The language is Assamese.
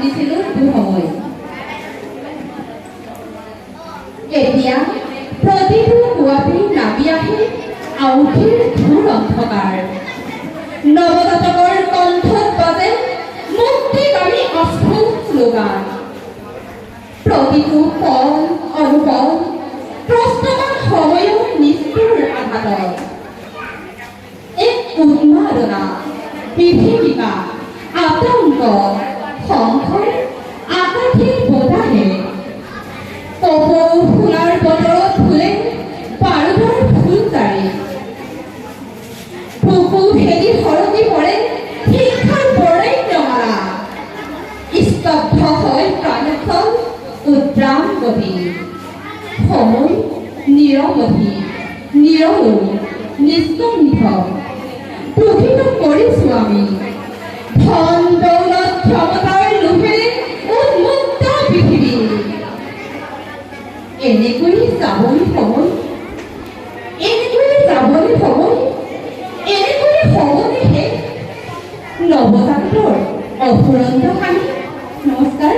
কান্দিছিলো দুসময়। এতিয়া প্ৰতিটো পুৱাতেই নামি আহে আউসীৰ ঘোৰ অন্ধকাৰ। নৱজাতকৰ কণ্ঠত বাজে মুক্তিকামী অস্ফুট শ্লোগান। প্ৰতিটো পল অনুপল প্ৰশ্নমান সময়ৰ নিষ্ঠুৰ আঘাতত এক উন্মাদনা, বিভীষিকা, আতংক, সংশয়, আকাশে বতাহে কপৌ ফুলাৰ বতৰত ফুলে বাৰুদৰ ফুলজাৰি। বুকু ভেদি সৰকি পৰে শিক্ষাৰ বৰেণ্যমালা। স্তব্ধ হৈ প্ৰাণোচ্ছল উদ্ৰাম গতি। সময় নিৰৱধি, নিৰলো, নিস্তব্ধ। দুখিত কৰিছো আমি ধন দৌলত ক্ষমতাৰ লোভেৰে উন্মুক্ত পৃথিৱী। এনেকৈয়ে যাবলৈ সময়, এনেকৈয়ে যাবলৈ সময়, এনেকৈয়ে হ'বনে শেষ নৱজাতকৰ অফুৰন্ত হাঁহি? নমস্কাৰ।